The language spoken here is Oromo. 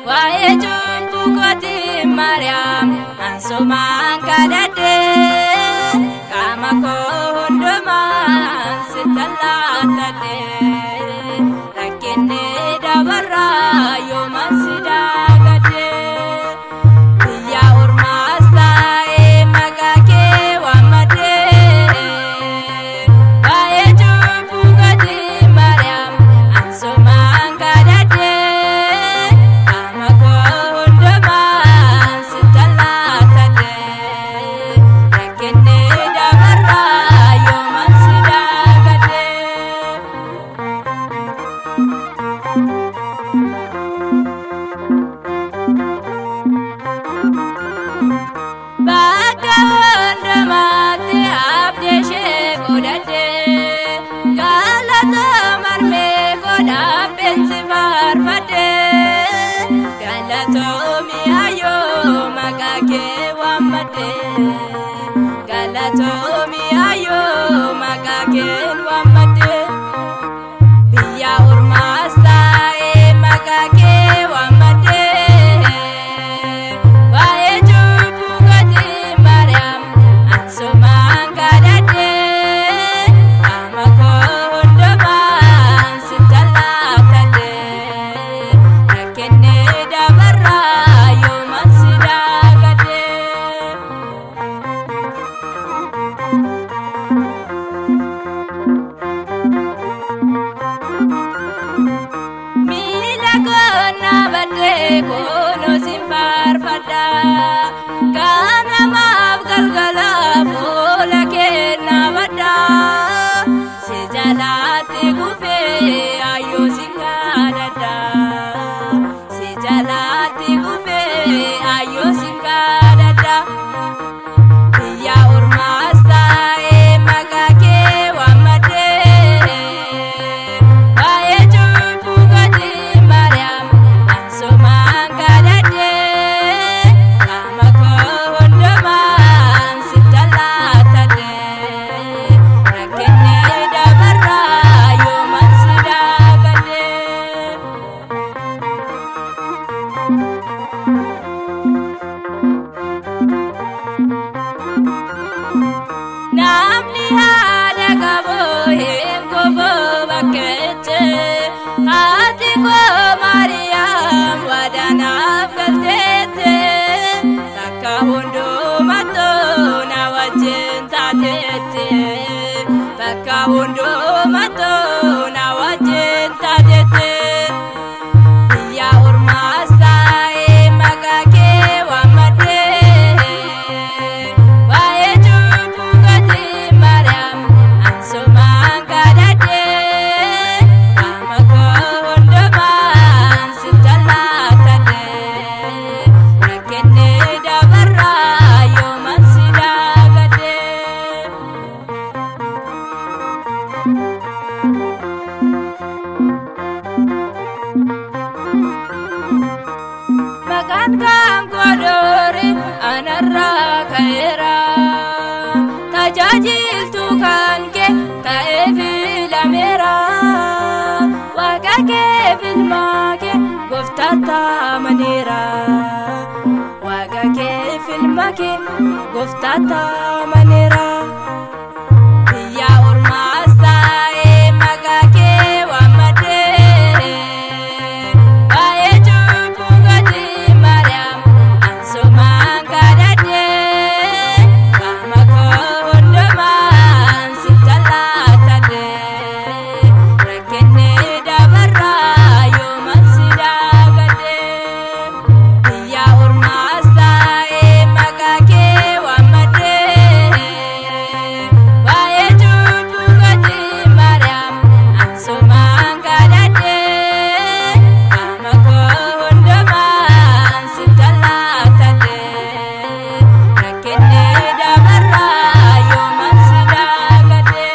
Waa'ee cubbuu kooti Maariyaam ansumaan kadhadhe qaama koo hundumaan sittan laattadhe rakkinni dabarraa yooman si daagadhe biyya ormaas taa'ee maqaa kee waammadhe waa'ee cubbuu kooti Maariyaam ansumaan kadhadhe qaama koo hundumaan sittan laattadhe rakkinni dabarraa yooman si daagadhe. Bakka hundumaatti abdii ishee godhadhe galata marmee godhaabeen si faarfadhe galatoomi ayyoo maqaa kee waammadhe galatoomi ayyoo maqaa keen waammadhe. Biyya ormaas taa'ee maqaa kee waammadhe waa'ee cubbuu kooti Maariyaam ansumaan kadhadhe qaama koo hundumaan sittan laattadhe rakkinni dabarraa yooman si daagadhe. Miila koo baddee kunoo sin faarfadha. Ganamaaf galgala fuula kee naabadha. Si jalaatti kufee ayyoo sin kadhadha. Si jalaatti kufee ayyoo sin kadhadha. Biyya ormaas taa'ee maqaa kee waammadhe waa'ee cubbuu kooti Maariyaam ansumaan kadhadhe qaama koo hundumaan sittan laattadhe rakkinni dabarraa yooman si daagadhe. Namni haadha qabu hin kufu bakkeetti haati koo Maariyaam waadaanaaf galteetti bakka hundumattuu na wajjin taateetti bakka hundumattuu na wajjin taateetti. Biyya ormaas taa'ee maqaa kee waammadhe waa'ee cubbuu kooti Maariyaam ansumaan kadhadhe qaama koo hundumaan sittan laattadhe rakkinni dabarraa yooman si daagadhe. Maqaan kan godhore anarraa ka'eera. Tajaajiltuu kan kee ta'ee filameera. Waaqa kee filmaa kee gooftaatti amaneera. Waaqa kee filmaa kee gooftaatti amaneera. Biyya ormaas taa'ee maqaa kee waammadhe waa'ee cubbuu kooti Maariyaam ansumaan kadhadhe qaama koo hundumaan sittan laattadhe rakkinni dabarraa yooman si daagadhe. Biyya ormaas taa'ee maqaa kee waammadhe waa'ee cubbuu kooti Maariyaam ansumaan kadhadhe qaama koo hundumaan sittan laattadhe rakkinni dabarraa yooman si daagadhe.